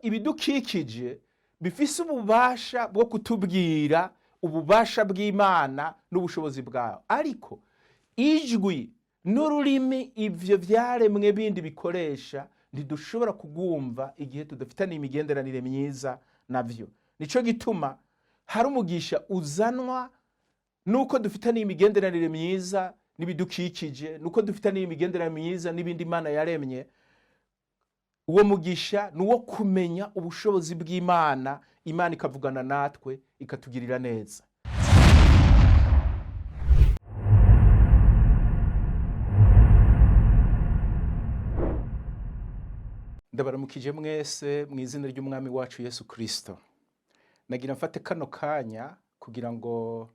Ibidukikije bifise ububasha bwo kutubwira ububasha bw'Imana n'ubushobozi bwawe, ariko ijwi n'ururimi ivyo vyaremwe bindi bikoresha ntidushobora kugumva igihe tudafitaniye imigenderanire myiza navyo. Nico gituma hari umugisha uzanwa nuko dufitaniye imigenderanire myiza n'ibidukikije, nuko dufitaniye imigenderanire myiza n'ibindi Imana yaremye. Uwo mugisha ni uwo kumenya ubushobozi bw'Imana, Imana ikavugana natwe, ikatugirira neza. Ndabaramukije mwese mu izina ry'Umwami wacu Yesu Kristo. Nagira mfate kano kanya kugira ngo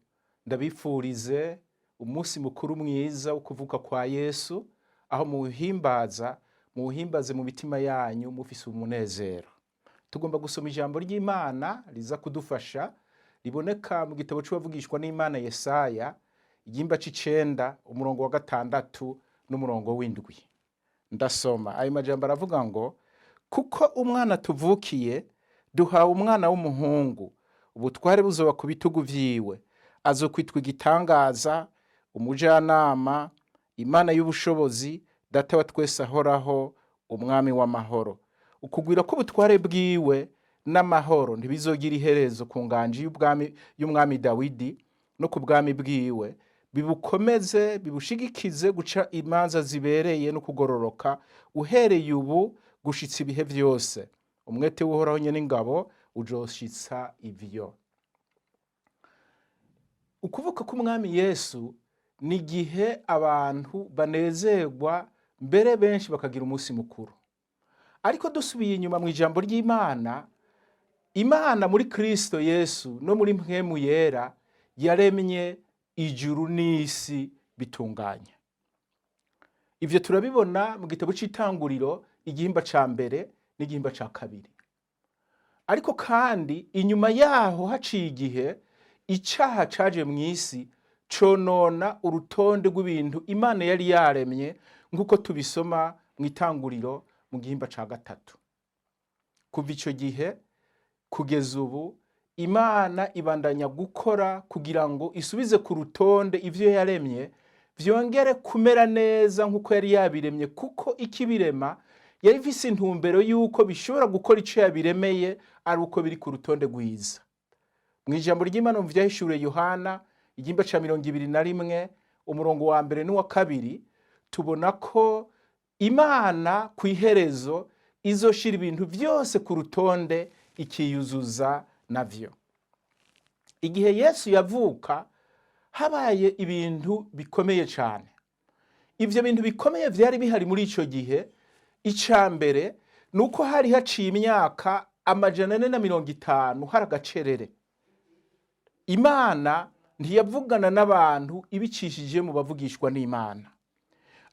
ndabifurize umunsi mukuru mwiza wo kuvuka kwa Yesu, aho muwuhimbaza, muwuhimbaze mu mitima yanyu mufise umunezero. Tugomba gusoma ijambo ry'Imana riza kudufasha, riboneka mu gitabo c'uwavugishwa n'Imana Yesaya, igihimba c'icenda, umurongo wa 6 n'umurongo w'7. Ndasoma ayo majambo, aravuga ngo: "Kuko umwana tuvukiye, duhawe umwana w'umuhungu, ubutware buzoba ku bitugu vyiwe, azokwitwa Igitangaza, Umujanama, Imana y'ubushobozi, Data wa twese ahoraho, Umwami w'amahoro. Ukugwira k'ubutware bwiwe n'amahoro ntibizogira iherezo ku nganji y'ubwami y'umwami Dawidi no ku bwami bwiwe, bibukomeze, bibushigikize guca imanza zibereye no kugororoka, uhereye ubu gushitsa ibihe vyose. Umwete w'Uhoraho nyene ingabo uzoshitsa ivyo." Ukuvuka k'Umwami Yesu ni igihe abantu banezerwa, mbere benshi bakagira umunsi mukuru. Ariko dusubiye inyuma mu ijambo ry'Imana, Imana muri Kristo Yesu no muri Mpwemu Yera yaremye ijuru n'isi bitunganya. Ivyo turabibona mu gitabo c'Itanguriro, igihimba ca mbere n'igihimba ca kabiri. Ariko kandi inyuma yaho haciye igihe, icaha caje mw'isi, conona urutonde rw'ibintu Imana yari yaremye, nk'uko tubisoma mu Itanguriro mu gihimba ca 3. Kuva ico gihe kugeza ubu, Imana ibandanya gukora kugira ngo isubize ku rutonde ivyo yaremye, vyongere kumera neza nk'uko yari yabiremye, kuko ikibirema yari ifise intumbero y'uko bishobora gukora ico yabiremeye ari uko biri ku rutonde rwiza. Mu ijambo ry'Imana mu Vyahishuriwe Yohana, igihimba ca 21, umurongo wa mbere n'uwa kabiri, tubona ko Imana ku iherezo izoshira ibintu vyose ku rutonde, ikiyuzuza navyo. Igihe Yesu yavuka habaye ibintu bikomeye cane. Ivyo bintu bikomeye vyari bihari muri ico gihe, ica mbere ni uko hari haciye imyaka 450 hari agacerere. Imana ntiyavugana n'abantu ibicishije mu bavugishwa n'Imana.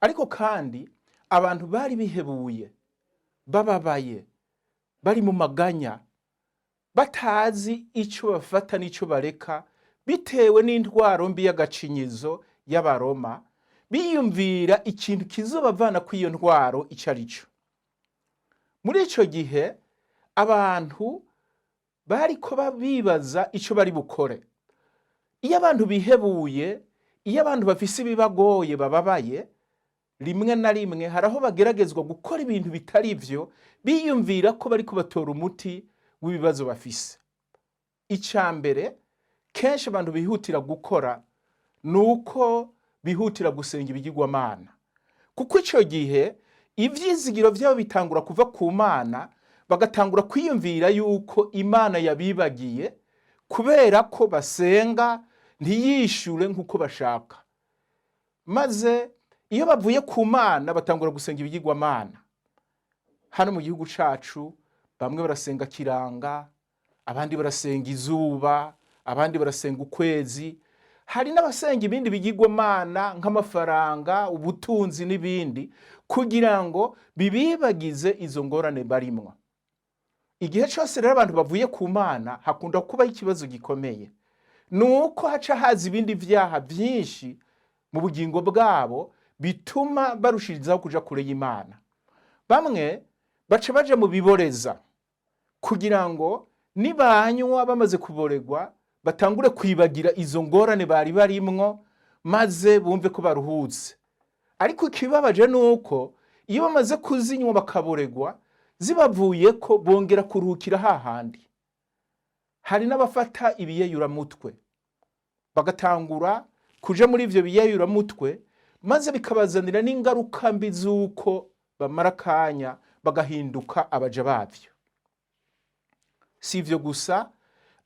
Ariko kandi abantu bari bihebuye, bababaye, bari mu maganya, batazi ico bafata n'ico bareka, bitewe n'intwaro mbi y'agacinyizo y'Abaroma, biyumvira ikintu kizobavana kw'iyo ntwaro ico ari cyo. Muri ico gihe abantu bariko bibaza ico bari bukore. Iyo abantu bihebuye, iyo abantu bafise ibibagoye, bababaye, rimwe na rimwe hari aho bageragezwa gukora ibintu bitari vyo, biyumvira ko bariko batora umuti w'ibibazo bafise. Ica mbere kenshi abantu bihutira gukora ni uko bihutira gusenga ibigirwamana, kuko ico gihe ivyizigiro vyabo bitangura kuva ku Mana, bagatangura kwiyumvira yuko Imana yabibagiye kubera ko basenga ntiyishure nk'uko bashaka. Maze iyo bavuye ku Mana batangura gusenga ibigirwamana. Hano mu gihugu cacu bamwe barasenga kiranga, abandi barasenga izuba, abandi barasenga ukwezi. Hari n'abasenga ibindi bigirwamana nk'amafaranga, ubutunzi n'ibindi, kugira ngo bibibagize izo ngorane barimwo. Igihe cose rero abantu bavuye ku Mana hakunda kubaho ikibazo gikomeye, ni uko haca haza ibindi vyaha vyinshi mu bugingo bwabo bituma barushirizaho kuja kure y'Imana. Bamwe baca baja mu biboreza. Kugira ngo nibanywa bamaze kuboregwa, batangure kwibagira izo ngorane bari barimwo, maze bumve ko baruhutse. Ariko ikibabaje ni uko iyo bamaze kuzinywa bakaboregwa, zibavuye ko bongera kuruhukira hahandi. Hari n'abafata ibiyeyuramutwe, bagatangura kuja muri ivyo biyeyuramutwe, maze bikabazanira n'ingaruka mbi z'uko bamara akanya bagahinduka abaja bavyo. Si ivyo gusa,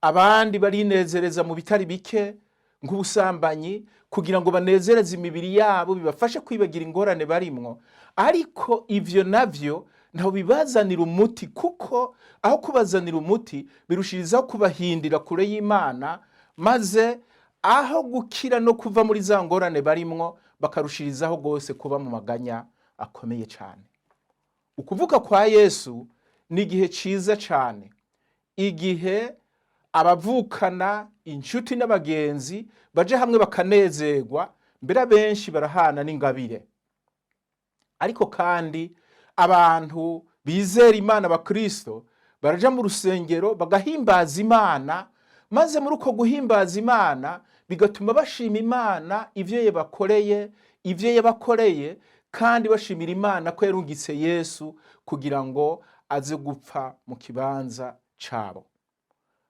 abandi barinezereza mu bitari bike nk'ubusambanyi, kugira ngo banezereze imibiri yabo, bibafashe kwibagira ingorane barimwo. Ariko ivyo navyo ntaho bibazanira umuti, kuko aho kubazanira umuti birushirizaho kubahindira kure y'Imana, maze aho gukira no kuva muri za ngorane barimwo, bakarushirizaho rwose kuba mu maganya akomeye cyane. Ukuvuka kwa Yesu ni igihe ciza cyane, igihe abavukana, inshuti n'abagenzi baje hamwe bakanezerwa, mbere abenshi barahana n'ingabire. Ariko kandi abantu bizera Imana, abakristo, baraja mu rusengero bagahimbaza Imana, maze muri uko guhimbaza Imana bigatuma bashima Imana ivyo yabakoreye, kandi bashimira Imana ko yarungitse Yesu kugira ngo aze gupfa mu kibanza cabo.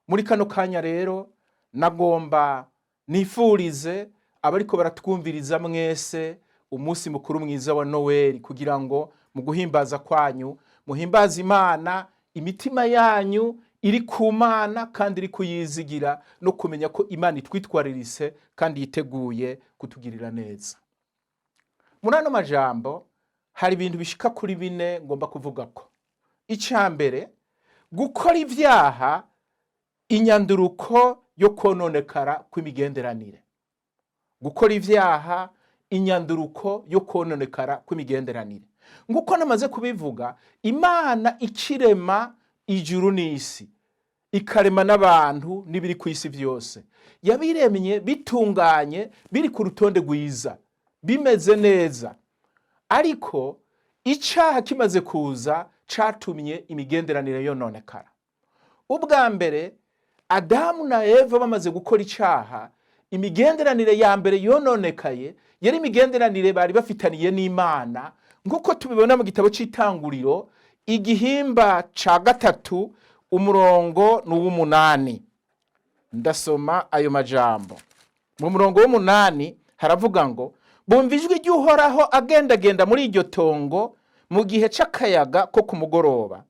Muri kano kanya rero nagomba nifurize abariko baratwumviriza mwese umunsi mukuru mwiza wa Noweli, kugira ngo mu guhimbaza kwanyu muhimbaze Imana imitima yanyu iri ku Mana kandi iri kuyizigira, no kumenya ko Imana itwitwaririse kandi yiteguye kutugirira neza. Muri ano majambo hari ibintu bishika kuri bine ngomba kuvugako. Icya mbere, gukora ibyaha, inyanduruko yo kononekara kw'imigenderanire. Gukora ibyaha, inyanduruko yo kononekara kw'imigenderanire. Nk'uko namaze kubivuga, Imana ikirema ijuru n'isi, ikarema n'abantu n'ibiri ku isi byose, yabiremye bitunganye, biri ku rutonde rwiza, bimeze neza. Ariko icaha kimaze kuza, catumye imigenderanire yononekara. Ubwa mbere, Adamu na Eva bamaze gukora icaha, imigenderanire ya mbere yononekaye yari imigenderanire bari bafitaniye n'Imana, nk'uko tubibona mu gitabo c'Itanguriro, igihimba ca 3, umurongo ni uw'umunani. Ndasoma ayo majambo. Mu murongo w'umunani haravuga ngo: "Bumva ijwi ry'Uhoraho agendagenda muri iryo tongo mu gihe c'akayaga ko ku mugoroba.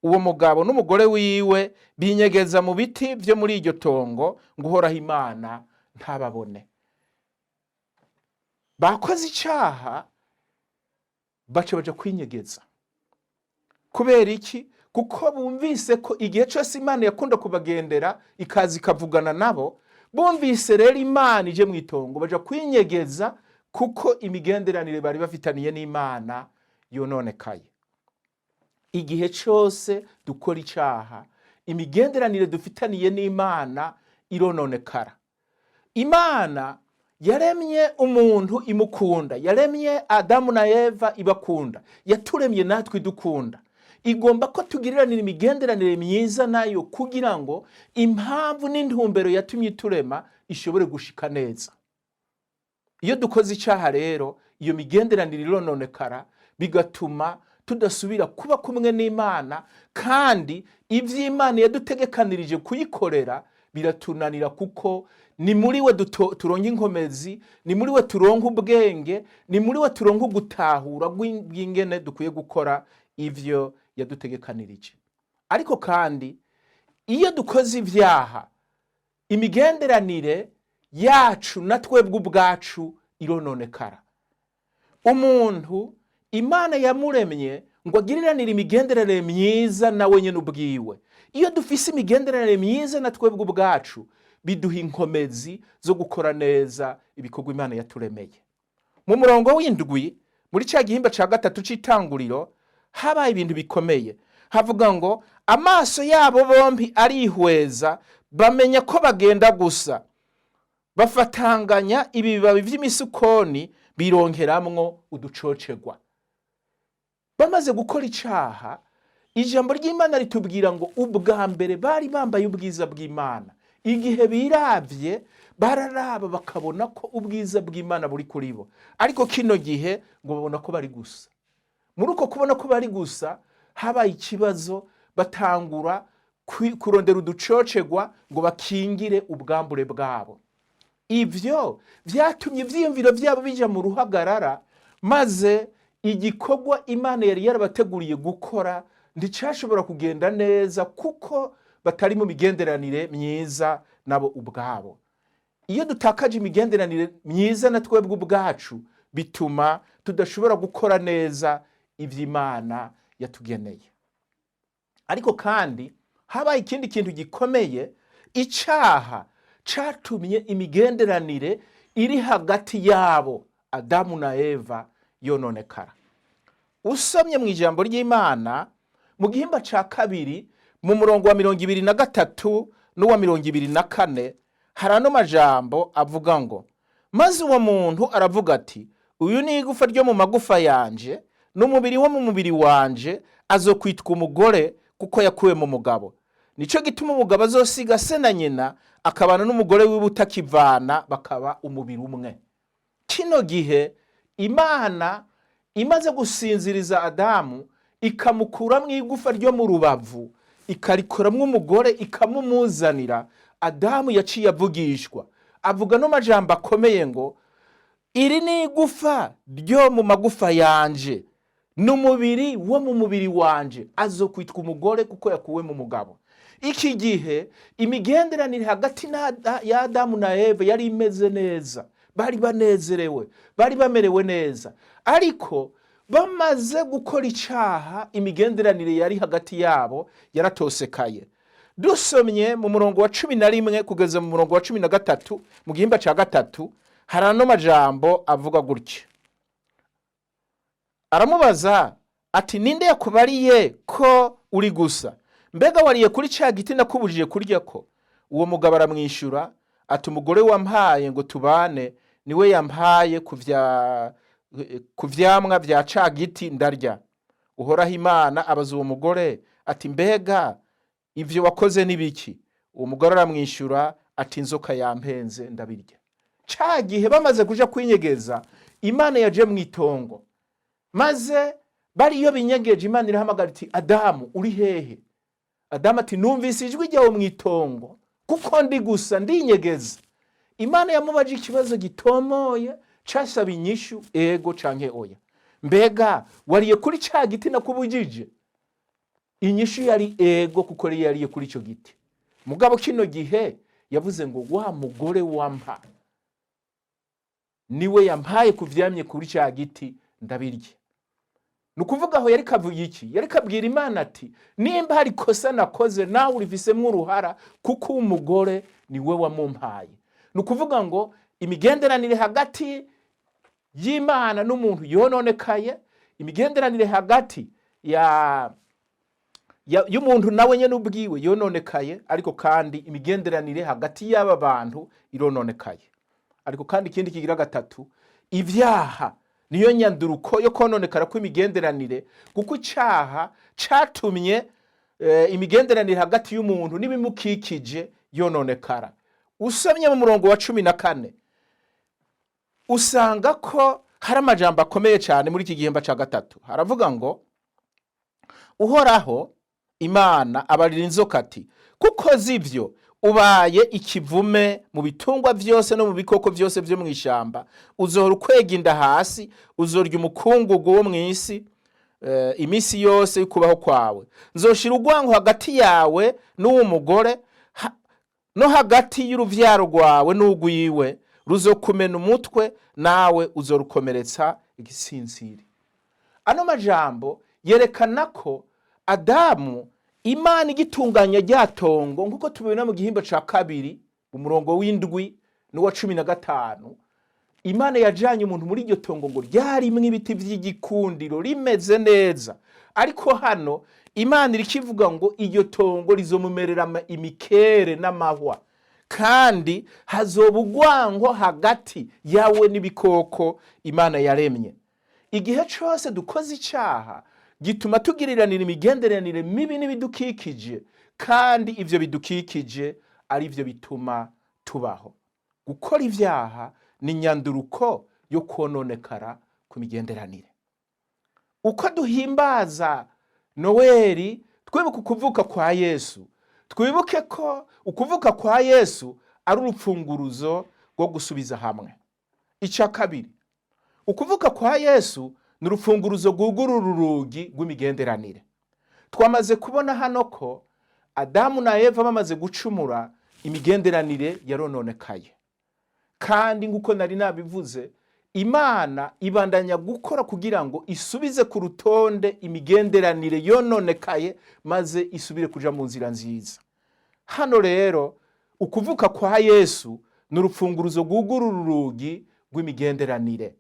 Uwo mugabo n'umugore wiwe binyegeza mu biti vyo muri iryo tongo ngo Uhoraho Imana ntababone." Bakoze icaha, baca baja kwinyegeza. Kubera iki? Kuko bumvise ko igihe cyose Imana yakunda kubagendera, ikaza ikavugana nabo. Bumvise rero Imana ije mu itongo, baja kwinyegeza, kuko imigenderanire bari bafitaniye n'Imana yononekaye. Igihe cyose dukora icaha, imigenderanire dufitaniye n'Imana irononekara. Imana yaremye umuntu imukunda, yaremye Adamu na Eva ibakunda, yaturemye natwe idukunda. Igomba ko tugiriranira imigenderanire myiza nayo, kugira ngo impamvu n'intumbero yatumye iturema ishobore gushika neza. Iyo dukoze icyaha rero, iyo migenderanire irononekara, bigatuma tudasubira kuba kumwe n'Imana, kandi iby'Imana yadutegekanirije kuyikorera biratunanira, kuko ni muri we turonka inkomezi, ni muri we turonka ubwenge, ni muri we turonka ugutahura bw'ingene dukwiye gukora ivyo yadutegekanirije. Ariko kandi iyo dukoze ibyaha, imigenderanire yacu na twebwe ubwacu irononekara. Umuntu Imana yamuremye ngo agiriranire imigenderanire myiza nawe nyine ubwiwe. Iyo dufise imigenderanire myiza na twebwe ubwacu, biduha inkomezi zo gukora neza ibikorwa Imana yaturemeye. Mu murongo w'indwi, muri cya gihimba cya 3 c'Itanguriro, habaye ibintu bikomeye. Havuga ngo: "Amaso yabo bombi arihweza, bamenya ko bagenda gusa, bafatanganya ibibabi vy'imisukoni, bironkeramwo uducocerwa." Bamaze gukora icaha, Ijambo ry'Imana ritubwira ngo ubwa mbere bari bambaye ubwiza bw'Imana. Igihe biravye, bararaba bakabona ko ubwiza bw'Imana buri kuri bo. Ariko kino gihe ngo babona ko bari gusa. Muri uko kubona ko bari gusa, habaye ikibazo, batangura kurondera uducocegwa ngo bakingire ubwambure bwabo. Ivyo vyatumye ivyiyumviro vyabo bija mu ruhagarara, maze igikorwa Imana yari yarabateguriye gukora nticashobora kugenda neza, kuko batari mu migenderanire myiza nabo ubwabo. Iyo dutakaje imigenderanire myiza na twebwe ubwacu, bituma tudashobora gukora neza ivyo Imana yatugeneye. Ariko kandi habaye ikindi kintu gikomeye: icaha catumye imigenderanire iri hagati yabo, Adamu na Eva, yononekara. Usomye mu ijambo ry'Imana mu gihimba ca 2, mu murongo wa 23 n'uwa 24, hari ano majambo avuga ngo: "Maze uwo muntu aravuga ati: 'Uyu ni igufa ryo mu magufa yanje n'umubiri wo mu mubiri wanje, azokwitwa umugore kuko yakuwe mu mugabo. Nico gituma umugabo azosiga se na nyina, akabana n'umugore wiwe utakivana, bakaba umubiri umwe.'" Kino gihe Imana imaze gusinziriza Adamu, ikamukuramwo igufa ryo mu rubavu, ikarikoramwo umugore, ikamumuzanira, Adamu yaciye avugishwa, avuga no majambo akomeye ngo: "Iri ni igufa ryo mu magufa yanje n'umubiri wo mu mubiri wanje, azokwitwa umugore kuko yakuwe mu mugabo." Iki gihe imigenderanire hagati ya Adamu na Eva yari imeze neza, bari banezerewe, bari bamerewe neza. Ariko bamaze gukora icaha, imigenderanire yari hagati yabo yaratosekaye. Dusomye mu murongo wa 11 kugeza mu murongo wa 13 mu gihimba ca 3, hari ano majambo avuga gutya: "Aramubaza ati: 'Ninde yakubariye ko uri gusa? Mbega wariye kuri ca giti nakubujije kurya ko?' Uwo mugabo aramwishyura ati: 'Umugore wampaye ngo tubane niwe yampaye ku vyamwa vya ca giti, ndarya.' Uhoraho Imana abaza uwo mugore ati: 'Mbega ivyo wakoze ni biki?' Uwo mugore aramwishyura ati: 'Inzoka yampenze, ndabirya.'" Ca gihe bamaze kuja kwinyegeza, Imana yaje mu itongo, maze bariyo binyegeje, Imana irahamagara iti: "Adamu, uri hehe?" Adamu ati: "Numvise ijwi ryawe mu itongo, kuko ndi gusa ndinyegeza." Imana yamubaje ikibazo gitomoye casaba inyishu ego canke oya: "Mbega wariye kuri ca giti nakubujije?" Inyishu yari ego, kuko yari yariye kuri ico giti. Mugabo kino gihe yavuze ngo: "Wa mugore wampa niwe yampaye kuvyamye kuri ca giti, ndabirya." Ni ukuvuga aho yari kavuga iki? Yari kabwira Imana ati: "Nimba hari ikosa nakoze, nawe urifisemwo uruhara, kuko uwo mugore niwe wamumpaye." Ni ukuvuga ngo imigenderanire hagati y'Imana n'umuntu yononekaye, imigenderanire hagati ya y'umuntu nawe nyene ubwiwe yononekaye, ariko kandi imigenderanire hagati y'aba bantu irononekaye. Ariko kandi ikindi kigira gatatu, ivyaha niyo nyanduruko yo kononekara kw'imigenderanire, kuko icaha catumye imigenderanire hagati y'umuntu n'ibimukikije yononekara. Usomye mu murongo wa 14, usanga ko hari amajambo akomeye cyane. Muri iki gihimba ca 3 haravuga ngo: "Uhoraho Imana abarira inzoka ati: 'Kuko zivyo, ubaye ikivume mu bitungwa vyose no mu bikoko vyose vyo mu ishamba. Uzohora ukwega inda hasi, uzorya umukungugu wo mw'isi iminsi yose y'ukubaho kwawe. Nzoshira urwango hagati yawe n'uwo mugore, no hagati y'uruvyaro rwawe n'urwiwe. Ruzokumena umutwe, nawe uzorukomeretsa igitsinsiri.'" Ano majambo yerekana ko Adamu, Imana igitunganya rya tongo, nk'uko tubibona mu gihimba ca 2, umurongo w'7 n'uwa 15, Imana yajanye umuntu muri iryo tongo ngo ryarimwo ibiti vy'igikundiro, rimeze neza. Ariko hano Imana irikivuga ngo iryo tongo rizomumerera imikere n'amahwa, kandi hazoba urwango hagati yawe n'ibikoko Imana yaremye. Igihe cose dukoze icaha, Gituma tugiriranira imigenderanire mibi n'ibidukikije, kandi ivyo bidukikije ari byo bituma tubaho. Gukora ibyaha ni inyanduruko yo kononekara ku migenderanire. Uko duhimbaza Noweli twibuka ukuvuka kwa Yesu, twibuke ko ukuvuka kwa Yesu ari urupfunguruzo rwo gusubiza hamwe. Icya kabiri, ukuvuka kwa Yesu ni urupfunguruzo rwugurura urugi rw'imigenderanire. Twamaze kubona hano ko Adamu na Eva bamaze gucumura, imigenderanire yarononekaye. Kandi nk'uko nari nabivuze, Imana ibandanya gukora kugira ngo isubize ku rutonde imigenderanire yononekaye, maze isubire kuja mu nzira nziza. Hano rero ukuvuka kwa Yesu ni urupfunguruzo rwugurura urugi rw'imigenderanire.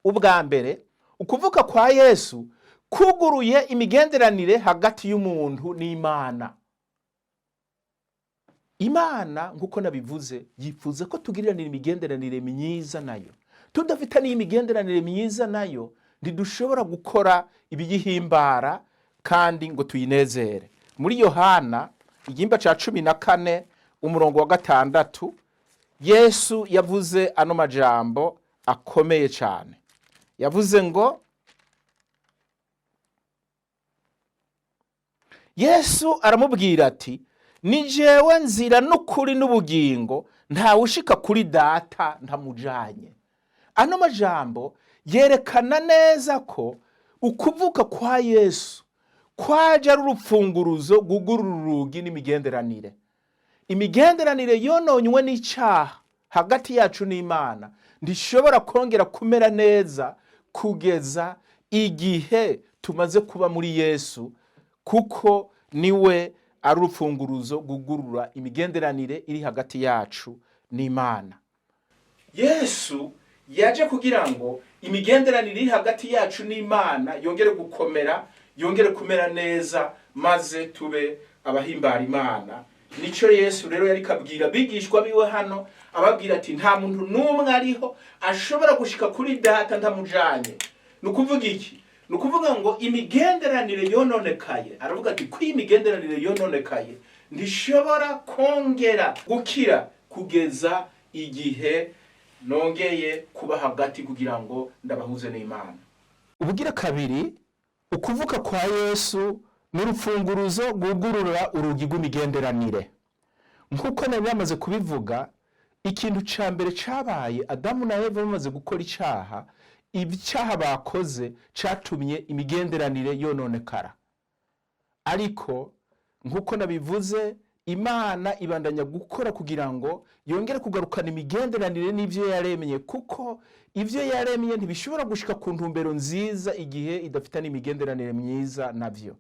Ubwa mbere, ukuvuka kwa Yesu kuguruye imigenderanire hagati y'umuntu n'Imana. Imana, nk'uko nabivuze, yifuza ko tugiriranira imigenderanire myiza nayo. Tudafitaniye imigenderanire myiza nayo, ntidushobora gukora ibiyihimbara kandi ngo tuyinezere. Muri Yohana igihimba cya 14 umurongo wa 6, Yesu yavuze ano majambo akomeye cyane. Yavuze ngo, Yesu aramubwira ati: "Ni jewe nzira n'ukuri n'ubugingo, ntawe ushika kuri Data ntamujanye." Ano majambo yerekana neza ko ukuvuka kwa Yesu kwaje ari urupfunguruzo rwugurura urugi n'imigenderanire. Imigenderanire yononywe n'icyaha hagati yacu n'Imana ntishobora kongera kumera neza kugeza igihe tumaze kuba muri Yesu, kuko niwe ari urupfunguruzo rwugurura imigenderanire iri hagati yacu n'Imana. Yesu yaje kugira ngo imigenderanire iri hagati yacu n'Imana yongere gukomera, yongere kumera neza, maze tube abahimbara Imana. Nicyo Yesu rero yari kabwira abigishwa biwe hano, ababwira ati: "Nta muntu n'umwe ariho ashobora gushika kuri Data ntamujanye." Ni ukuvuga iki? Ni ukuvuga ngo imigenderanire yononekaye, aravuga ati ko iyi migenderanire yononekaye ntishobora kongera gukira kugeza igihe nongeye kuba hagati kugira ngo ndabahuze n'Imana. Ubugira kabiri, ukuvuka kwa Yesu n'urupfunguruzo rwugurura urugi rw'imigenderanire. Nk'uko nari bamaze kubivuga, ikintu cya mbere cyabaye Adamu na Eva bamaze gukora icyaha, icyaha bakoze cyatumye imigenderanire yononekara. Ariko nk'uko nabivuze, Imana ibandanya gukora kugira ngo yongere kugarukana imigenderanire n'ibyo yaremye, kuko ibyo yaremye ntibishobora gushika ku ntumbero nziza igihe idafitanye imigenderanire myiza nabyo.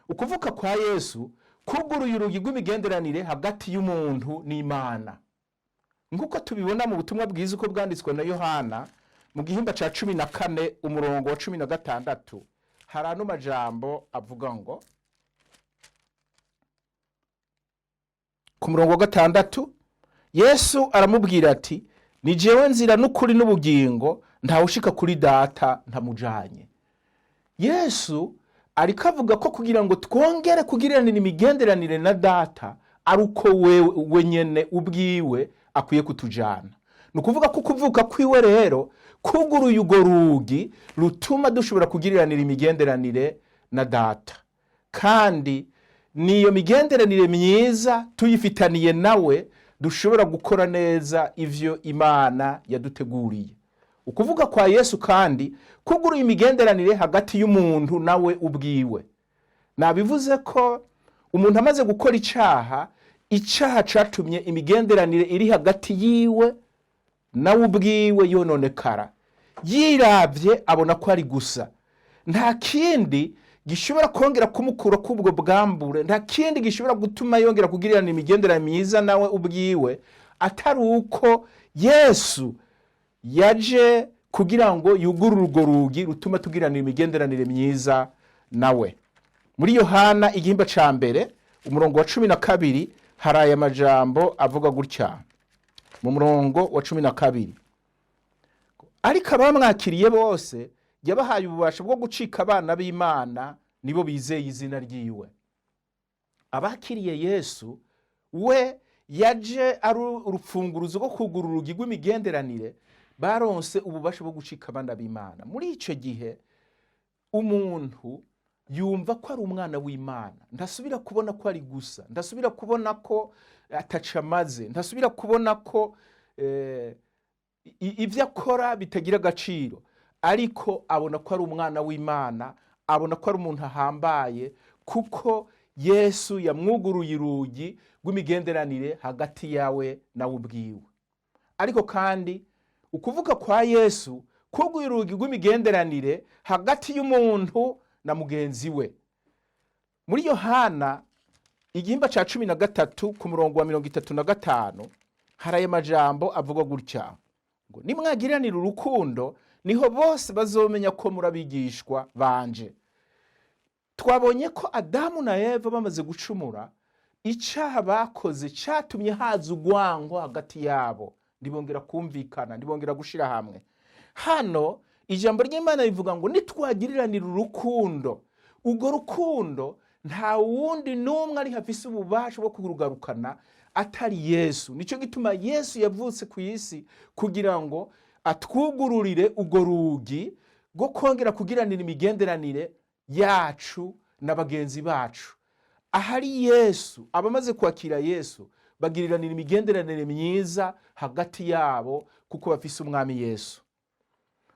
Ukuvuka kwa Yesu kuguruye urugi rw'imigenderanire hagati y'umuntu n'Imana, nk'uko tubibona mu butumwa bwiza uko bwanditswe na Yohana mu gihimba cya 14 umurongo wa 16. Hari ano majambo avuga ngo, ku murongo wa 6, Yesu aramubwira ati: "Ni jewe nzira n'ukuri n'ubugingo, ntawushika kuri Data ntamujanye." Yesu ariko avuga ko kugira ngo twongere kugiranira imigenderanire na Data ari uko we nyene ubwiwe akwiye kutujana. Ni ukuvuga ko ukuvuka kwiwe rero kuguruye urwo rugi rutuma dushobora kugiriranira imigenderanire na Data, kandi niyo migenderanire myiza tuyifitaniye nawe dushobora gukora neza ivyo Imana yaduteguriye. Ukuvuga kwa Yesu kandi kuguruye imigenderanire hagati y'umuntu nawe ubwiwe. Nabivuze ko umuntu amaze gukora icyaha, icyaha catumye imigenderanire iri hagati yiwe nawe ubwiwe yononekara. Yiravye abona ko ari gusa, nta kindi gishobora kongera kumukura k'ubwo bwambure, nta kindi gishobora gutuma yongera kugirirana imigenderanire myiza nawe ubwiwe atari uko Yesu yaje kugira ngo yugurure urwo rugi rutuma tugiranira imigenderanire myiza nawe. Muri Yohana igihimba ca mbere umurongo wa 12 hari aya majambo avuga gutya. Mu murongo wa 12: "Ariko abamwakiriye bose Yabahaye ububasha bwo gucika abana b'Imana, nibo bizeye izina ryiwe. Abakiriye Yesu, we yaje ari urupfunguruzo rwo kugura urugi rw'imigenderanire, baronse ububasha bwo gucika abana b'Imana. Muri icyo gihe umuntu yumva ko ari umwana w'Imana, ntasubira kubona ko ari gusa, ntasubira kubona ko ataca amaze, ntasubira kubona ko ibyo akora bitagira agaciro, ariko abona ko ari umwana w'Imana, abona ko ari umuntu ahambaye, kuko Yesu yamwuguruye urugi rw'imigenderanire hagati yawe nawe ubwiwe. Ariko kandi ukuvuga kwa Yesu kuguye urugi rw'imigenderanire hagati y'umuntu na mugenzi we. Muri Yohana igihimba cya 13 ku murongo wa 35 hari aya majambo avuga gutya ngo: "Nimwagiranira urukundo, niho bose bazomenya ko muri abigishwa banje." Twabonye ko Adamu na Eva bamaze gucumura, icyaha bakoze cyatumye haza urwango hagati yabo, ntibongera kumvikana, ntibongera gushyira hamwe. Hano ijambo ry'Imana rivuga ngo nitwagiriranira urukundo, urwo rukundo nta wundi n'umwe ari hafise ububasha bwo kurugarukana atari Yesu. Nicyo gituma Yesu yavutse ku isi, kugira ngo atwugururire urwo rugi rwo kongera kugiranira imigenderanire yacu na bagenzi bacu. Ahari Yesu, abamaze kwakira Yesu bagiriranira imigenderanire myiza hagati yabo, kuko bafise Umwami Yesu.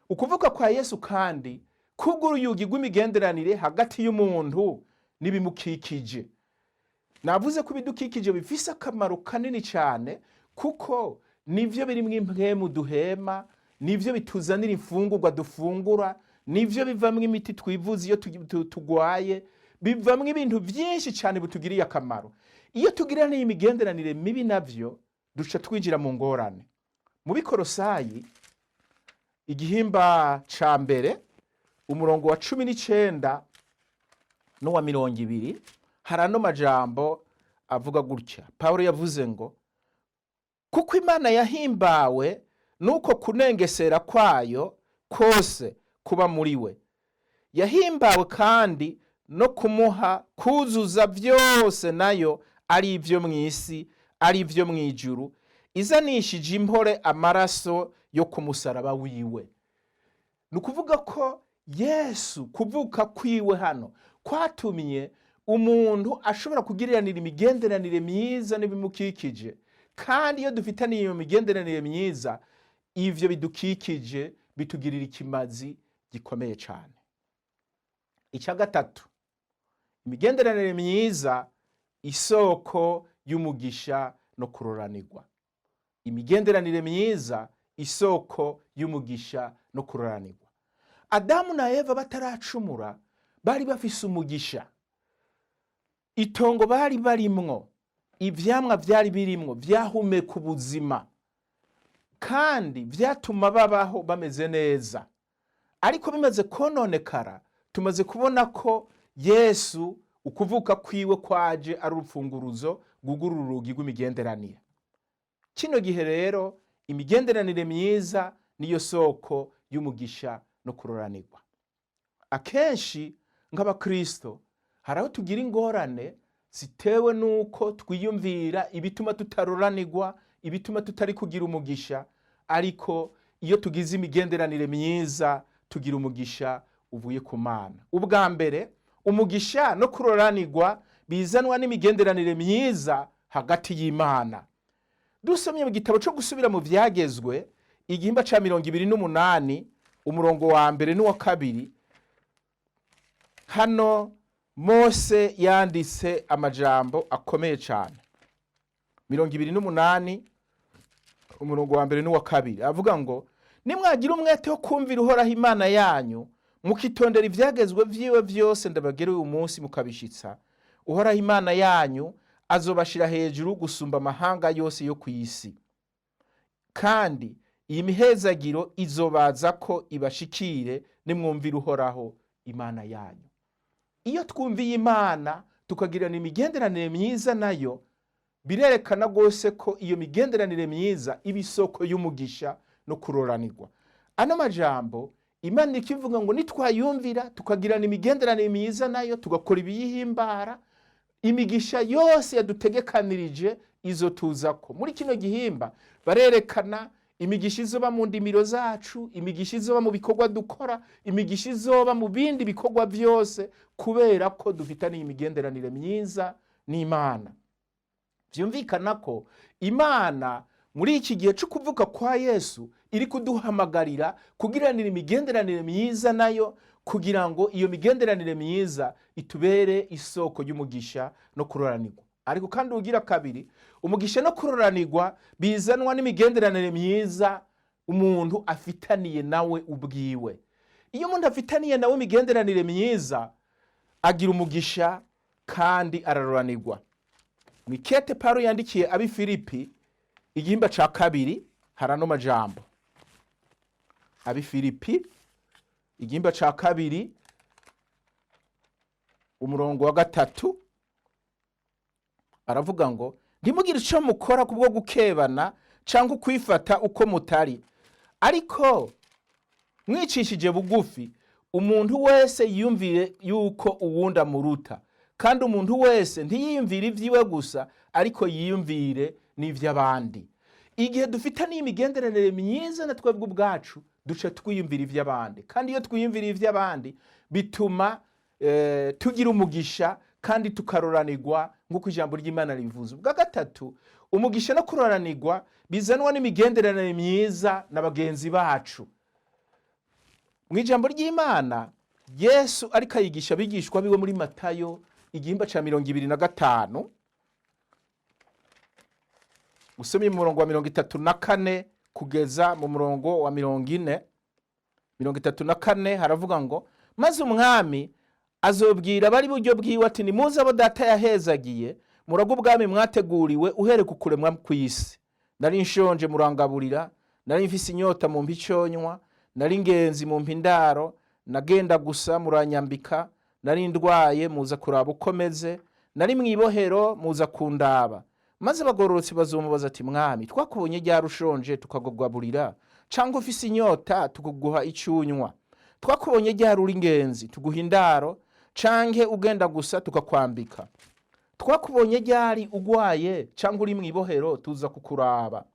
Ukuvuga kwa Yesu kandi kuguruye urugi rw'imigenderanire hagati y'umuntu n'ibimukikije. Navuze ko ibidukikije bifise akamaro kanini cyane, kuko nivyo birimwo impwemu duhema, nivyo bituzanira imfungurwa dufungura, nivyo bivamwo imiti twivuza iyo tugwaye, bivamwo ibintu byinshi cyane bitugiriye akamaro. Iyo tugiraniye imigenderanire mibi navyo, duca twinjira mu ngorane. Mu Bikorosayi igihimba ca mbere, umurongo wa 19 n'uwa 20, hari ano majambo avuga gutya. Pawulo yavuze ngo: "Kuko Imana yahimbawe nuko kunengesera kwayo kose kuba muri we, yahimbawe kandi no kumuha kuzuza byose nayo, ari ibyo mu isi, ari ibyo mu ijuru, izanishije impore amaraso yo ku musaraba wiwe." Ni ukuvuga ko Yesu kuvuka kwiwe hano kwatumye umuntu ashobora kugiriranira imigenderanire myiza n'ibimukikije. Kandi iyo dufitaniye iyo migenderanire myiza, ivyo bidukikije bitugirira ikimazi gikomeye cyane. Icya gatatu, imigenderanire myiza isoko y'umugisha no kuroranirwa. Imigenderanire myiza isoko y'umugisha no kuroranirwa. Adamu na Eva bataracumura bari bafise umugisha. Itongo bari barimwo, ivyamwa vyari birimwo vyahumeka ubuzima, kandi vyatuma babaho bameze neza. Ariko bimaze kononekara, tumaze kubona ko Yesu ukuvuka kwiwe kwaje ari urupfunguruzo rwugurura urugi rw'imigenderanire. Kino gihe rero imigenderanire myiza niyo soko y'umugisha no kuroranirwa. Akenshi nk'abakristo hari aho tugira ingorane zitewe n'uko twiyumvira ibituma tutaroranirwa, ibituma tutari kugira umugisha. Ariko iyo tugize imigenderanire myiza, tugira umugisha uvuye ku Mana. Ubwa mbere, umugisha no kuroranirwa bizanwa n'imigenderanire myiza hagati y'Imana. Dusomye mu gitabo cyo Gusubira mu Vyagezwe, igihimba ca 28, umurongo wa mbere n'uwa kabiri, hano Mose yanditse amajambo akomeye cyane. 28, umurongo wa mbere n'uwa kabiri, avuga ngo: "Nimwagira umwete wo kumvira Uhoraho Imana yanyu, mukitondera ivyagezwe vyiwe vyose ndabagera uyu munsi, mukabishitsa, Uhoraho Imana yanyu azobashira hejuru gusumba amahanga yose yo ku isi, kandi iyi mihezagiro izobaza ko ibashikire nimwumvira Uhoraho Imana yanyu." Iyo twumviye Imana, tukagirana imigenderanire myiza nayo, birerekana rwose ko iyo migenderanire myiza iba isoko y'umugisha no kuroranirwa. Ano majambo Imana ikivuga ngo nitwayumvira, tukagirana imigenderanire myiza nayo, tugakora ibiyihimbara, imigisha yose yadutegekanirije izo tuzako. Muri kino gihimba barerekana imigisha izoba mu ndimiro zacu, imigisha izoba mu bikorwa dukora, imigisha izoba mu bindi bikorwa byose, kubera ko dufitaniye imigenderanire myiza n'Imana. Byumvikana ko Imana muri iki gihe cyo kuvuka kwa Yesu iri kuduhamagarira kugiranira imigenderanire myiza nayo, kugira ngo iyo migenderanire myiza itubere isoko y'umugisha no kuroranirwa. Ariko kandi ugira kabiri, umugisha no kuroranirwa bizanwa n'imigenderanire myiza umuntu afitaniye nawe ubwiwe. Iyo umuntu afitaniye nawe imigenderanire myiza, agira umugisha kandi araroranirwa. Mu ikete Pawulo yandikiye ab'i Filipi, igihimba ca kabiri, hari ano majambo. Ab'i Filipi, igihimba ca kabiri, umurongo wa 3, aravuga ngo: "Ntimugire ico mukora kubwo gukebana cyangwa kwifata uko mutari, ariko mwicishije bugufi, umuntu wese yiyumvire yuko uwundi amuruta, kandi umuntu wese ntiyiyumvire ibyiwe gusa, ariko yiyumvire n'iby'abandi." Igihe dufite imigenderanire myiza na twebwe ubwacu, duca twiyumvira iby'abandi, kandi iyo twiyumvira iby'abandi bituma tugira umugisha kandi tukaroranirwa, nk'uko ijambo ry'Imana ribivuze. Ubwa gatatu, umugisha no kuroranirwa bizanwa n'imigenderanire myiza na bagenzi bacu. Mu ijambo ry'Imana, Yesu ariko ayigisha abigishwa biwe muri Matayo, igihimba cya 25, usomye mu murongo wa 34 kugeza mu murongo wa 40, 34, haravuga ngo: "Maze umwami azobwira abari buryo bwiwe ati: 'Nimuze abo Data yahezagiye, murage ubwami mwateguriwe uhereye ku kuremwa kw'isi. Nari nshonje, murangaburira; nari mfise inyota, mumpa icyo nywa; nari ingenzi, mumpa indaro; nagenda gusa, muranyambika; nari ndwaye, muza kuraba uko meze; nari mu ibohero, muza kundaba.' Maze abagororotsi bazomubaza ati: 'Mwami, twakubonye ryari ushonje tukakugaburira, cyangwa ufise inyota tukaguha icyo unywa? Twakubonye ryari uri ingenzi tuguha indaro, canke ugenda gusa tukakwambika? Twakubonye ryari ugwaye cyangwa uri mu ibohero tuza kukuraba?'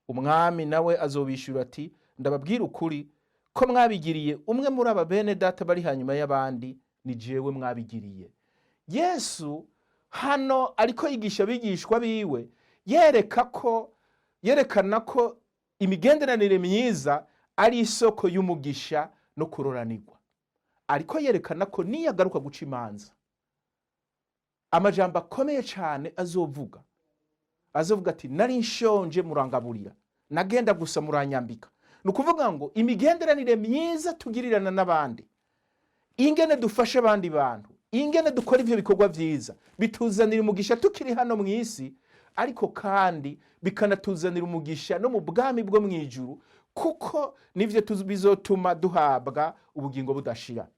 Umwami nawe azobishyura ati: 'Ndababwira ukuri ko mwabigiriye umwe muri aba bene Data bari hanyuma y'abandi, ni jewe mwabigiriye.'" Yesu hano ariko yigisha abigishwa biwe, yereka ko yerekana ko imigenderanire myiza ari isoko y'umugisha no kuroranirwa. Ariko yerekana ko niyo agaruka guca imanza, amajambo akomeye cyane azovuga, azovuga ati: "Nari nshonje, murangaburira; nagenda gusa, muranyambika." Ni ukuvuga ngo imigenderanire myiza tugirirana n'abandi, ingene dufasha abandi bantu, ingene dukora ivyo bikorwa vyiza, bituzanira umugisha tukiri hano mu isi, ariko kandi bikanatuzanira umugisha no mu bwami bwo mu ijuru, kuko nivyo bizotuma duhabwa ubugingo budashira.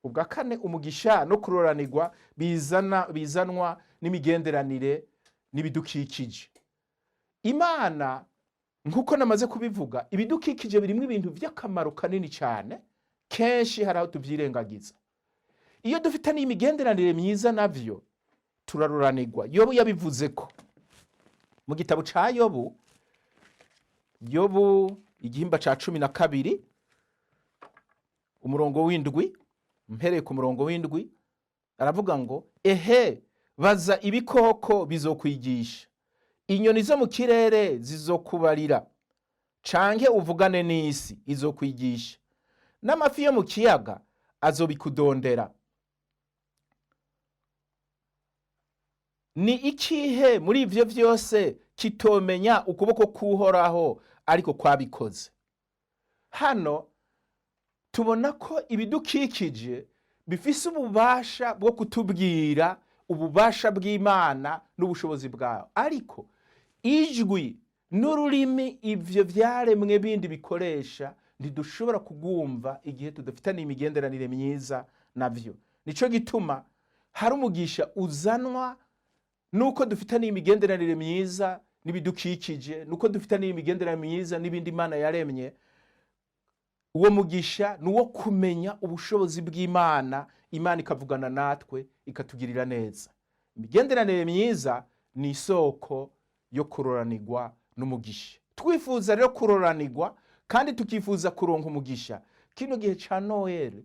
Ubwa kane, umugisha no kuroranirwa bizanwa n'imigenderanire n'ibidukikije. Imana, nk'uko namaze kubivuga, ibidukikije birimo ibintu by'akamaro kanini cyane. Kenshi hari aho tubyirengagiza. Iyo dufite n'imigenderanire myiza navyo, turaroranirwa. Yobu yabivuze ko mu gitabo ca Yobu, Yobu igihimba ca 12, umurongo w'indwi, mpereye ku murongo w'indwi, aravuga ngo: "Ehe, baza ibikoko, bizokwigisha; inyoni zo mu kirere zizokubarira. Canke uvugane n'isi, izokwigisha; n'amafi yo mu kiyaga azobikudondera. Ni ikihe muri ivyo vyose kitomenya ukuboko k'Uhoraho ariko kwabikoze?" Hano tubona ko ibidukikije bifise ububasha bwo kutubwira ububasha bw'Imana n'ubushobozi bwawe, ariko ijwi n'ururimi ivyo vyaremwe bindi bikoresha ntidushobora kugumva igihe tudafitaniye imigenderanire myiza navyo. Nico gituma hari umugisha uzanwa nuko dufitaniye imigenderanire myiza n'ibidukikije, nuko dufitaniye imigenderanire myiza n'ibindi Imana yaremye. Uwo mugisha ni uwo kumenya ubushobozi bw'Imana, Imana ikavugana natwe, ikatugirira neza. Imigenderanire myiza ni isoko yo kuroranirwa n'umugisha. Twifuza rero kuroranirwa kandi tukifuza kuronka umugisha kino gihe ca Noel,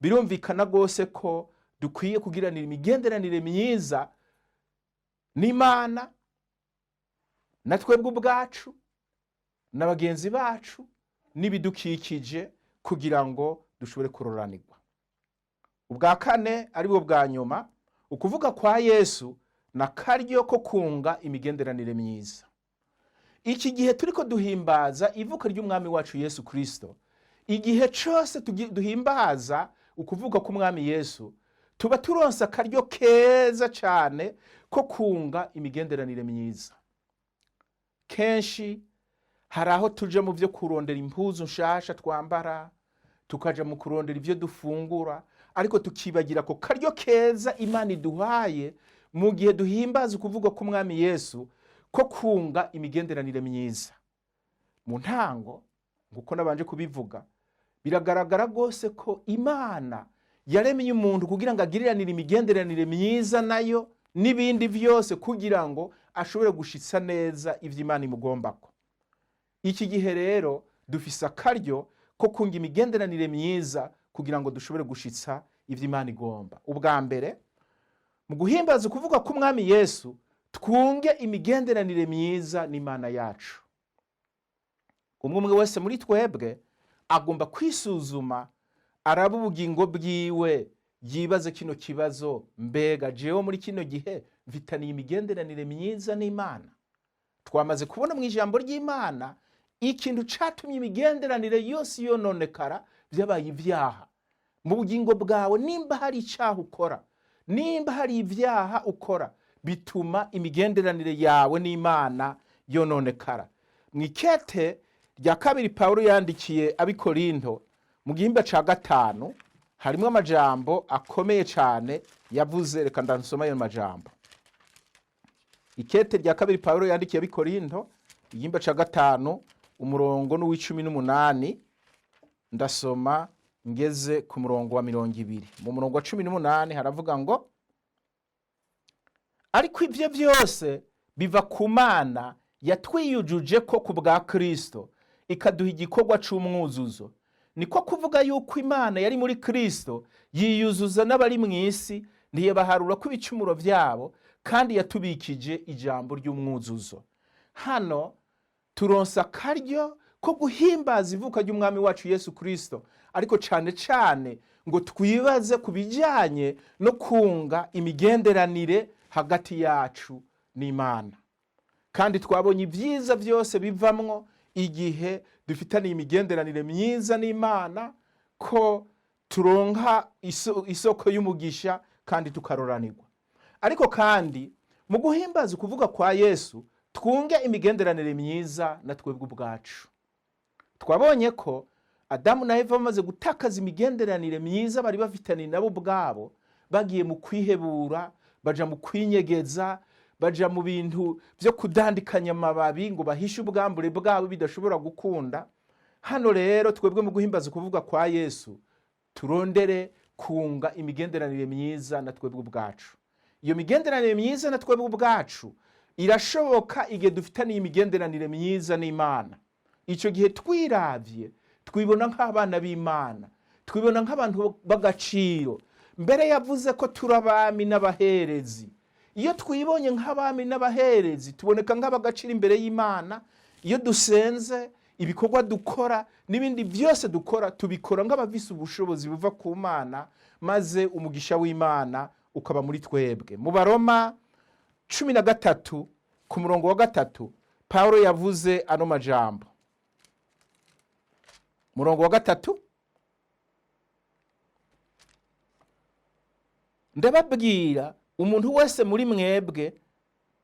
birumvikana rwose ko dukwiye kugiranira imigenderanire myiza n'Imana, na twebwe ubwacu, na bagenzi bacu, n'ibidukikije, kugira ngo dushobore kuroranirwa. Ubwa kane, aribwo bwa nyuma, ukuvuga kwa Yesu na karyo ko kunga imigenderanire myiza. Iki gihe turiko duhimbaza ivuka ry'Umwami wacu Yesu Kristo, igihe cose duhimbaza ukuvuka k'Umwami Yesu, tuba turonse akaryo keza cane ko kunga imigenderanire myiza. Kenshi hari aho tuja mu vyo kurondera impuzu nshasha twambara, tukaja mu kurondera ivyo dufungura, ariko tukibagira ko karyo keza Imana iduhaye mu gihe duhimbaza ukuvuga k'Umwami Yesu ko kunga imigenderanire myiza. Mu ntango, nguko nabanje kubivuga, biragaragara rwose ko Imana yaremye umuntu kugira ngo agiriranire imigenderanire myiza nayo n'ibindi vyose, kugira ngo ashobore gushitsa neza ivyo Imana imugombako. Iki gihe rero dufise akaryo ko kunga imigenderanire myiza kugira ngo dushobore gushitsa ivyo Imana igomba. Ubwa mbere, mu guhimbaza ukuvuga k'Umwami Yesu, twunge imigenderanire myiza n'Imana yacu. Umwe umwe wese muri twebwe agomba kwisuzuma, araba ubugingo bwiwe, yibaze kino kibazo: mbega jewe muri kino gihe mfitaniye imigenderanire myiza n'Imana? Twamaze kubona mu ijambo ry'Imana ikintu catumye imigenderanire yose yononekara, vyabaye ivyaha. Mu bugingo bwawe nimba hari icaha ukora, nimba hari ivyaha ukora, bituma imigenderanire yawe n'Imana yononekara. Mu ikete rya kabiri Pawulo yandikiye Abikorinto, mu gihimba ca 5, harimwo amajambo akomeye cane yavuze. Reka ndansoma ayo majambo. Ikete rya kabiri Pawulo yandikiye Abikorinto, igihimba ca 5, umurongo n'uw'icumi n'umunani, ndasoma ngeze ku murongo wa 20. Mu murongo wa 18 haravuga ngo: "Ariko ivyo vyose biva ku Mana yatwiyujuje ko ku bwa Kristo, ikaduha igikorwa c'umwuzuzo. Niko kuvuga yuko Imana yari muri Kristo yiyuzuza n'abari mu isi, ntiyabaharura ko ibicumuro vyabo, kandi yatubikije ijambo ry'umwuzuzo." Hano turonsa akaryo ko guhimbaza ivuka ry'Umwami wacu Yesu Kristo, ariko cane cane ngo twibaze ku bijanye no kunga imigenderanire hagati yacu n'Imana. Kandi twabonye ibyiza byose bivamwo igihe dufitaniye imigenderanire myiza n'Imana, ko turonka isoko y'umugisha kandi tukaroranirwa. Ariko kandi mu guhimbaza ukuvuga kwa Yesu, twunge imigenderanire myiza na twebwe ubwacu. Twabonye ko Adamu na Eva bamaze gutakaza imigenderanire myiza bari bafitaniye nabo ubwabo, bagiye mu kwihebura, baja mu kwinyegeza, baja mu bintu byo kudandikanya amababi ngo bahishe ubwambure bwabo, bidashobora gukunda. Hano rero twebwe mu guhimbaza ukuvuga kwa Yesu, turondere kunga imigenderanire myiza na twebwe ubwacu. Iyo migenderanire myiza na twebwe ubwacu irashoboka igihe dufitaniye imigenderanire myiza n'Imana. Icyo gihe twiravye, twibona nk'abana b'Imana, twibona nk'abantu b'agaciro. Mbere yavuze ko turi abami n'abaherezi. Iyo twibonye nk'abami n'abaherezi, tuboneka nk'ab'agaciro imbere y'Imana. Iyo dusenze, ibikorwa dukora n'ibindi byose dukora, tubikora nk'abafise ubushobozi buva ku Mana, maze umugisha w'Imana ukaba muri twebwe. Mu Baroma 13 ku murongo wa 3, Pawulo yavuze ano majambo. Murongo wa 3: "Ndababwira umuntu wese muri mwebwe,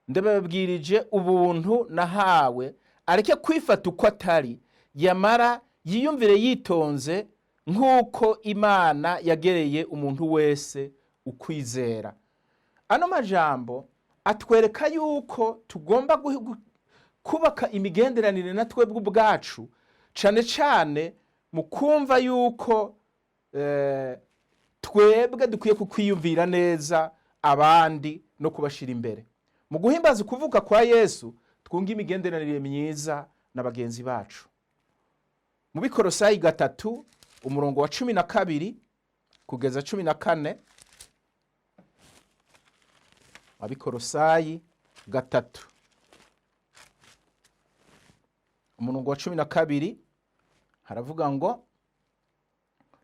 ndababwirije ubuntu nahawe, areke kwifata uko atari, yamara yiyumvire yitonze nk'uko Imana yagereye umuntu wese ukwizera." Ano majambo atwereka yuko tugomba kubaka imigenderanire na twebwe ubwacu, cane cane Mu kumva yuko twebwe dukwiye kukwiyumvira neza abandi no kubashira imbere. Mu guhimbaza ukuvuka kwa Yesu, twunge imigenderanire myiza na bagenzi bacu. Mu Bikorosayi 3, umurongo wa 12 kugeza 14. Abikorosayi 3, umurongo wa 12, haravuga ngo: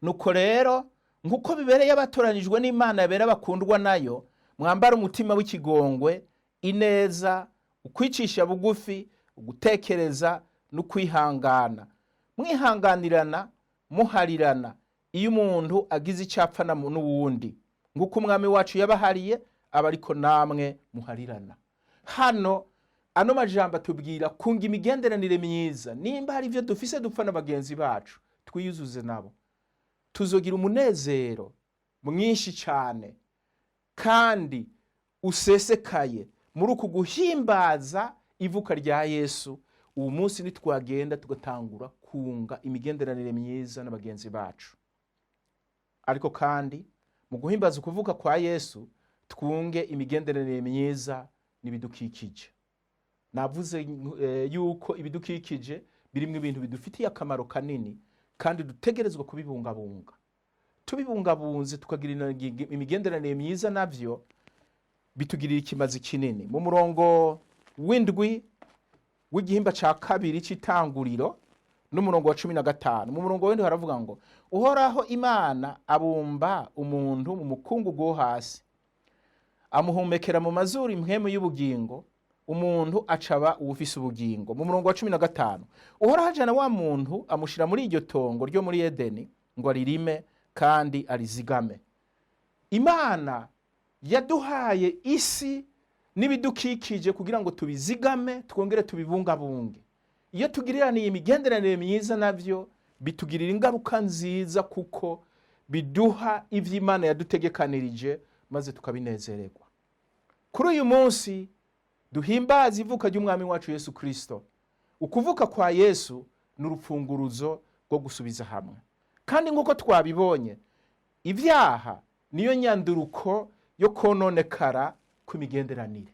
"Nuko rero, nk'uko bibereye abatoranijwe n'Imana bera bakundwa nayo, mwambara umutima w'ikigongwe, ineza, ukwicisha bugufi, ugutekereza n'ukwihangana, mwihanganirana, muharirana iyo umuntu agize icyo apfa n'uwundi. Nk'uko Umwami wacu yabahariye, aba ariko namwe muharirana." Hano ano majambo atubwira kunga imigenderanire myiza. Nimba hari ibyo dufise dupfa na bagenzi bacu, twiyuzuze nabo, tuzogira umunezero mwinshi cyane kandi usesekaye muri uku guhimbaza ivuka rya Yesu. Uwo munsi nitwagenda tugatangura kunga imigenderanire myiza na bagenzi bacu. Ariko kandi mu guhimbaza ukuvuka kwa Yesu, twunge imigenderanire myiza n'ibidukikije. Navuze yuko ibidukikije birimo ibintu bidufitiye akamaro kanini kandi dutegerezwa kubibungabunga. Tubibungabunze, tukagira imigenderanire myiza navyo, bitugirira ikimazi kinini. Mu murongo w'indwi w'igihimba ca kabiri c'Itanguriro n'umurongo wa 15, mu murongo w'indwi haravuga ngo: "Uhoraho Imana abumba umuntu mu mukungugu wo hasi, amuhumekera mu mazuru impwemu y'ubugingo, umuntu acaba uwufise ubugingo." Mu murongo wa 15: "Uhoraho ajana wa muntu, amushira muri iryo tongo ryo muri Edeni ngo aririme kandi arizigame." Imana yaduhaye isi n'ibidukikije kugira ngo tubizigame, twongere tubibungabunge. Iyo tugiriraniye imigenderanire myiza navyo, bitugirira ingaruka nziza, kuko biduha ivyo Imana yadutegekanirije, maze tukabinezererwa. Kuri uyu munsi duhimbaza ivuka ry'Umwami wacu Yesu Kristo, ukuvuka kwa Yesu ni urupfunguruzo rwo gusubiza hamwe. Kandi nk'uko twabibonye, ibyaha niyo nyanduruko yo kononekara kw'imigenderanire.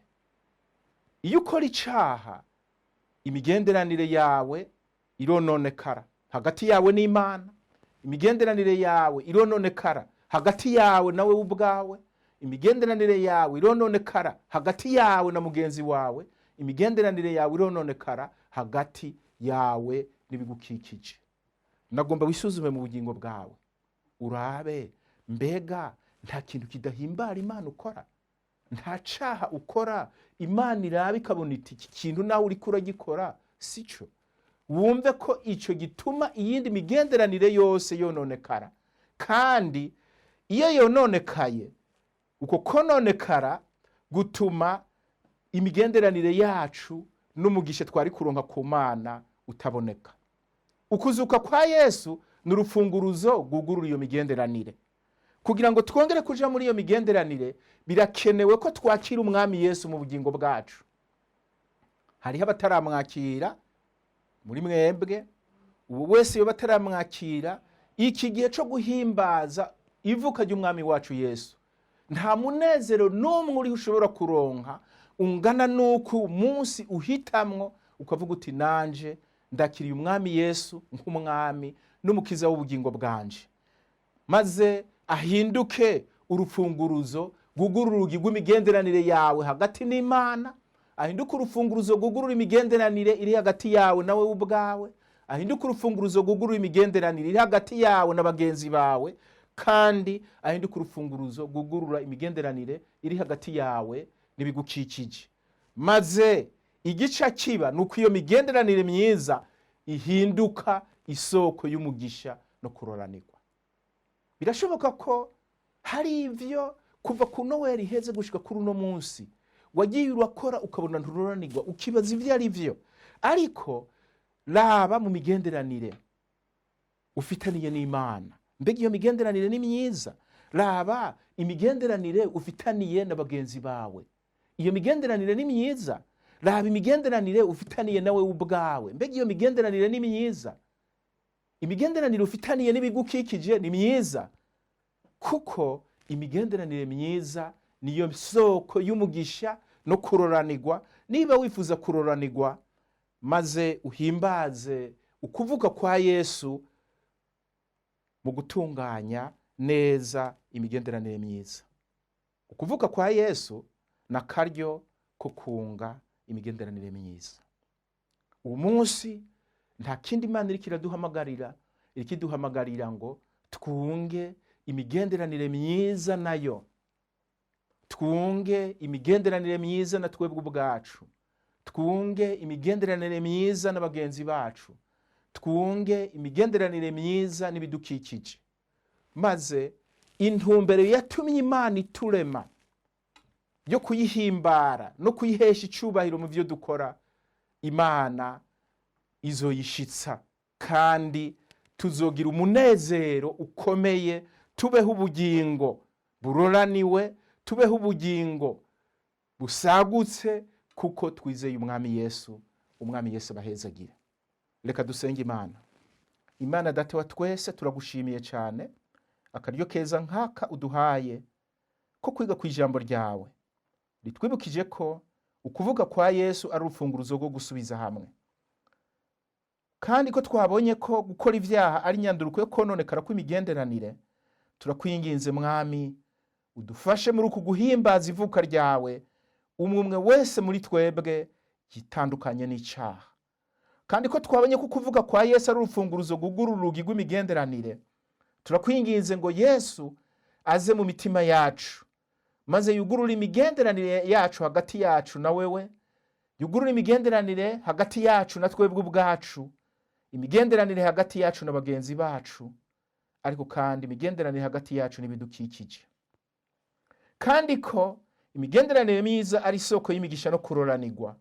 Iyo ukora icaha, imigenderanire yawe irononekara hagati yawe n'Imana, imigenderanire yawe irononekara hagati yawe nawe ubwawe, imigenderanire yawe irononekara hagati yawe na mugenzi wawe, imigenderanire yawe irononekara hagati yawe n'ibigukikije. Nagomba wisuzume mu bugingo bwawe, urabe: mbega nta kintu kidahimbara Imana ukora? Nta caha ukora Imana iraba ikabona iti: "Iki kintu nawe uriko uragikora sico"? Wumve ko ico gituma iyindi migenderanire yose yononekara. Kandi iyo yononekaye, uko kononekara gutuma imigenderanire yacu n'umugisha twari kuronka ku Mana utaboneka. Ukuzuka kwa Yesu ni urufunguruzo rwugurura iyo migenderanire. Kugira ngo twongere kuja muri iyo migenderanire, birakenewe ko twakira Umwami Yesu mu bugingo bwacu. Hariho abataramwakira muri mwebwe. Ubu wese yoba ataramwakira, iki gihe co guhimbaza ivuka ry'Umwami wacu Yesu, nta munezero n'umwe uriho ushobora kuronka ungana n'uko umunsi uhitamwo ukavuga uti: "Nanje ndakiriye Umwami Yesu nk'Umwami n'Umukiza w'ubugingo bwanje," maze ahinduke urufunguruzo rwugurura urugi rw'imigenderanire yawe hagati n'Imana, ahinduke urufunguruzo rwugurura imigenderanire iri hagati yawe nawe ubwawe, ahinduke urufunguruzo rwugurura imigenderanire iri hagati yawe na bagenzi bawe, kandi ahinduke urufunguruzo rwugurura imigenderanire iri hagati yawe n'ibigukikije. Maze igica kiba ni uko iyo migenderanire myiza ihinduka isoko y'umugisha no kuroranirwa. Birashoboka ko hari ivyo kuva ku Noweli iheze gushika kuri uno munsi wagiye urakora, ukabona nturoranirwa, ukibaza ivyo ari vyo. Ariko raba mu migenderanire ufitaniye n'Imana: mbega iyo migenderanire ni myiza? Raba imigenderanire ufitaniye na bagenzi bawe: iyo migenderanire ni myiza? Raba imigenderanire ufitaniye nawe ubwawe: mbega iyo migenderanire ni myiza? Imigenderanire ufitaniye n'ibigukikije ni myiza, kuko imigenderanire myiza niyo soko y'umugisha no kuroranirwa. Niba wifuza kuroranirwa, maze uhimbaze ukuvuka kwa Yesu mu gutunganya neza imigenderanire myiza. Ukuvuka kwa Yesu ni akaryo ko kunga imigenderanire myiza. Uwo munsi nta kindi Imana iriko iraduhamagarira, iriko iduhamagarira ngo twunge imigenderanire myiza nayo, twunge imigenderanire myiza na twebwe ubwacu, twunge imigenderanire myiza na bagenzi bacu, twunge imigenderanire myiza n'ibidukikije, maze intumbero yatumye Imana iturema yo kuyihimbara no kuyihesha icubahiro mu byo dukora, Imana izoyishitsa, kandi tuzogira umunezero ukomeye, tubeho ubugingo buroraniwe, tubeho ubugingo busagutse, kuko twizeye Umwami Yesu. Umwami Yesu abahezagire. Reka dusenge Imana. Imana Data wa twese, turagushimiye cyane akaryo keza nk'aka uduhaye ko kwiga ku ijambo ryawe ritwibukije ko ukuvuka kwa Yesu ari urufunguruzo rwo gusubiza hamwe, kandi ko twabonye ko gukora ibyaha ari inyanduruko yo kononekara kw'imigenderanire. Turakwinginze Mwami, udufashe muri uku guhimbaza ivuka ryawe, umwe umwe wese muri twebwe yitandukanye n'icyaha. Kandi ko twabonye ko ukuvuka kwa Yesu ari urufunguruzo rwugurura urugi rw'imigenderanire, turakwinginze ngo Yesu aze mu mitima yacu, maze yugurure imigenderanire yacu hagati yacu na wewe, yugurure imigenderanire hagati yacu na twebwe ubwacu, imigenderanire hagati yacu na bagenzi bacu, ariko kandi imigenderanire hagati yacu n'ibidukikije. Kandi ko imigenderanire myiza ari isoko y'imigisha no kuroranirwa,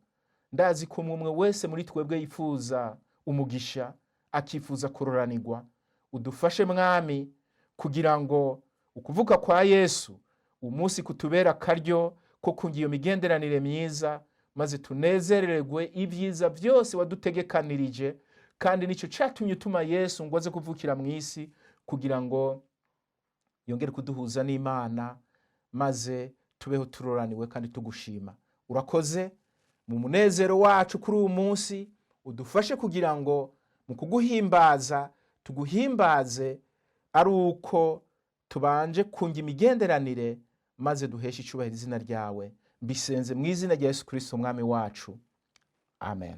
ndazi ko umwe umwe wese muri twebwe yifuza umugisha, akifuza kuroranirwa. Udufashe Mwami, kugira ngo ukuvuka kwa Yesu umunsi kutubera akaryo ko kunga iyo migenderanire myiza, maze tunezererwe ibyiza byose wadutegekanirije. Kandi nicyo cyatumye utuma Yesu ngo aze kuvukira mu isi, kugira ngo yongere kuduhuza n'Imana, maze tubeho turoraniwe kandi tugushima. Urakoze. Mu munezero wacu kuri uyu munsi, udufashe kugira ngo mu kuguhimbaza tuguhimbaze ari uko tubanje kunga imigenderanire, maze duheshe icyubahiro izina ryawe. Mbisenze mu izina rya Yesu Kirisito Umwami wacu, amen.